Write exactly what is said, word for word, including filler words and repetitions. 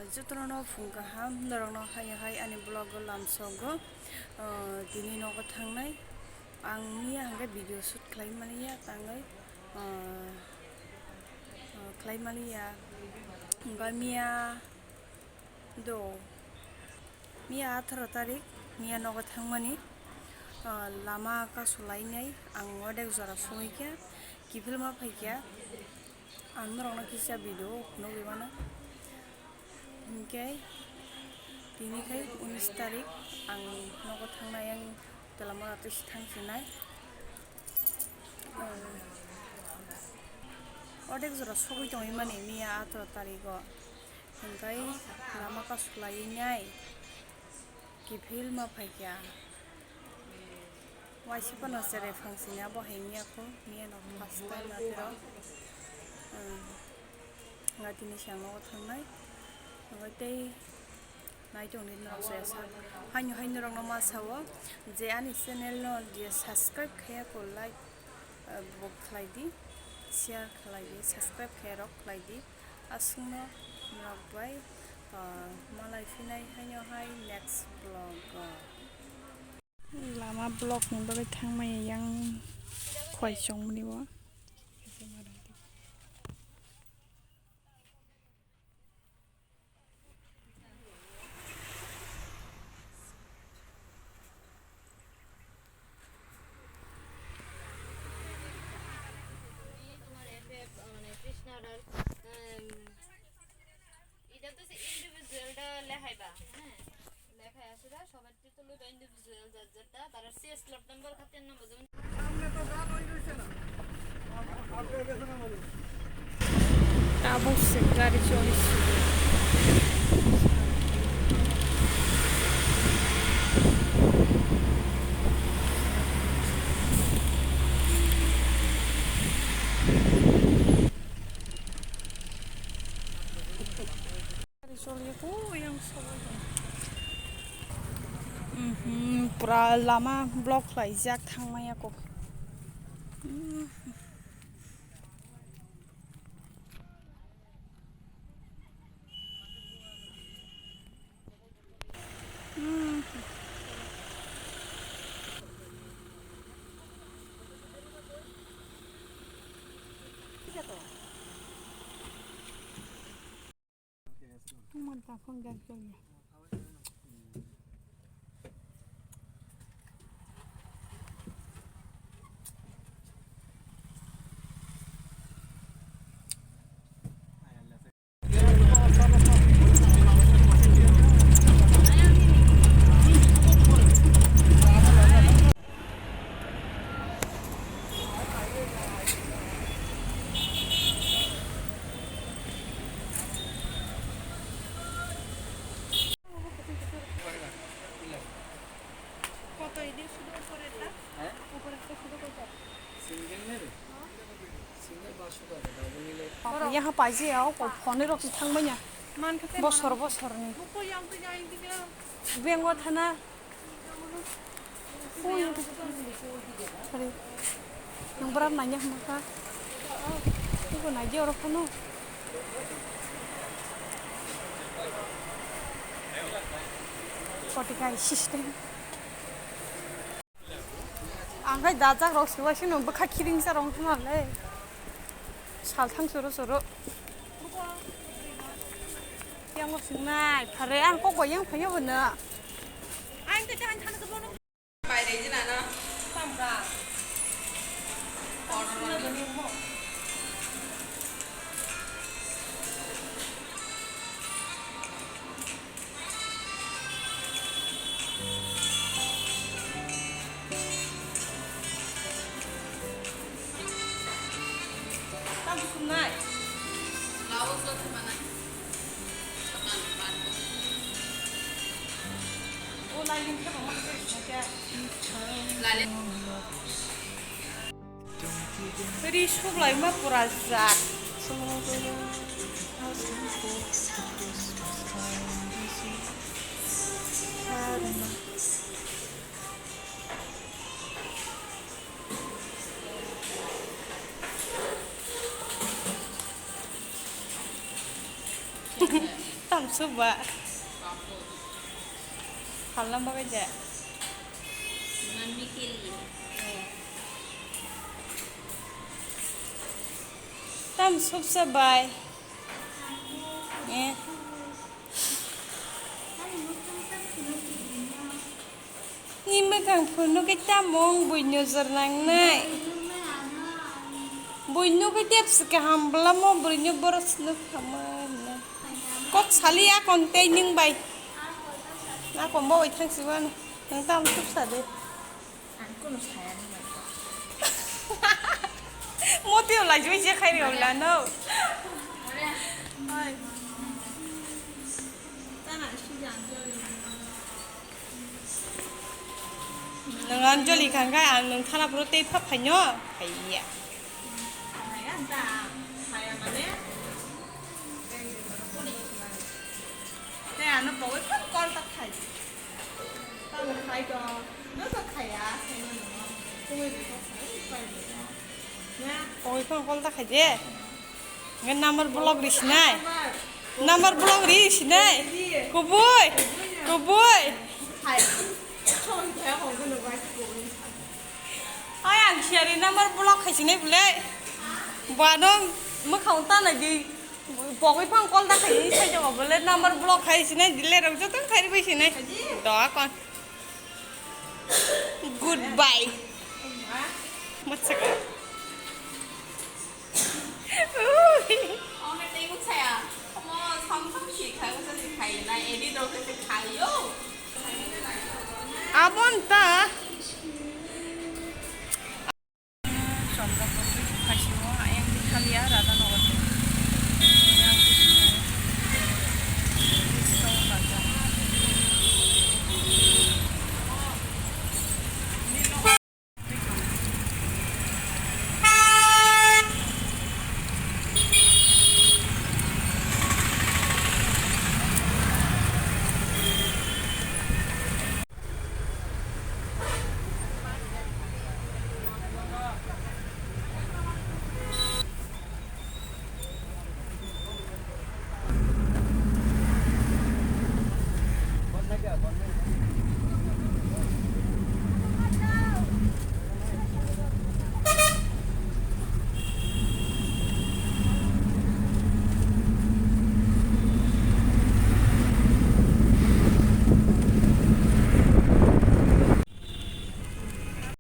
Jotono phung kaham, norokno hai hai ani vlog o lamsogo. Ah, tini nogo thangnai. Ang miya hwnkhe video shoot khlai mani ya, tangwi, ah, ah, khlai mani ya. Hwnkhe miya do, miya atharo tarik, miya nogo thangmani, ah, lama kasulainai, ang odek jora sogwi kha, kiphilma phai kha. Ang norokno kisa video nugwi mano. Hinkhe tini khai unis tarik, ang nogo thangnai, ang Telamora twi thang sinai. Odek jora sogwi tongwi mani miya atro tarigo. Hinkhe lama kasulainai kiphilma phaikha. Waisa phano cherai phangsini abo hai wngya kho, miya no first time aphiro. Nga tini siang nogo thangnai. Hwnkhe tei nai tongdi norok se sa. Haino hai norokno ma sao je ani channel no je subscribe khaiya kho, like, eh, bo khlai di, share khlai di, subscribe khaiya rok khlai di. Aswkno norok bai, ah, malai phinai haino hai next vlog o. Lama block ni bagwi thangmani yang khwai chongmani bo. এটা তো সে ইন্ডিভিজুয়ালটা লেখাইবা, হ্যাঁ, লেখায় আসলে সবার তো লইবা ইন্ডিভিজুয়াল যার যারটা, তারা সিএস স্লট নাম্বার খাতে নাম্বার যেমন Tabuk se gari choli se. Gari choli ko yang sobo. Mhm, pura lama block laijak thangmaya kok. Mhm. Kota ini sudah opor eta? Hah? Opor eta sudah kota? Single na re? Single পাঁচশো টাকা, double নিলে Yaha paji ya, o phone rok thang manya. Bosor bosor ni. Buko yang tu yang tiga. Bengo thana. Ui, ui, ui. Sorry. Nang berat nanya sama kak. Ibu nanya orang kono. Forty five system. Ang khai dajak rok siwa sino bwkha khiring sa rong thana le. Sal thang soro soro. Yang bo singnai phare ang kok bo yang phaiya bo no. Ang te chan chan ko bono. Bai re jina na. Tam ka. Order Ri suklaima pura jak. Ta Tam suba. Phalna bagwi je. Mummy के लिए। Tam subsa bai. Eh. Ni mwkhang phunukgwi tamo wng bui nujor nangnai? Bui nugwi tepsi kaham bwlamo bwrwino boros nukha mano. Kok sali akon tei nwng bai. Akon bo bai thangsi mano. Nwng tamo subsa de. Ang kono saya ni mano. Motio lajui je khairi ola no. Ore. Oi. Tana sujang jori. Nwng Anjali kha khe ang nwng thana phuru tei phap phaino phaiya. Phaiya da, phaiya mane? Tei ano pogwi phano call ta khai. Tamo khai to, no to khaiya, khaino no. Tungwi rwkha khai, khai rwkha. Na? Pogwi phano call ta khai de. Nge number block ri sinai. Number block ri sinai. Kubui. Kubui. Ai ang siari number block khai sinai bole. Bano mwkhang ta nai di. Pogwi phang call ta khai sai jago bole number block khai sinai dile rok joto khai ri bai sinai. Do akon. Goodbye. Machaka. Ui. Ome tei buk saya. Mo song song si khai, buk si khai na, edit rok si khai yo. Abon ta.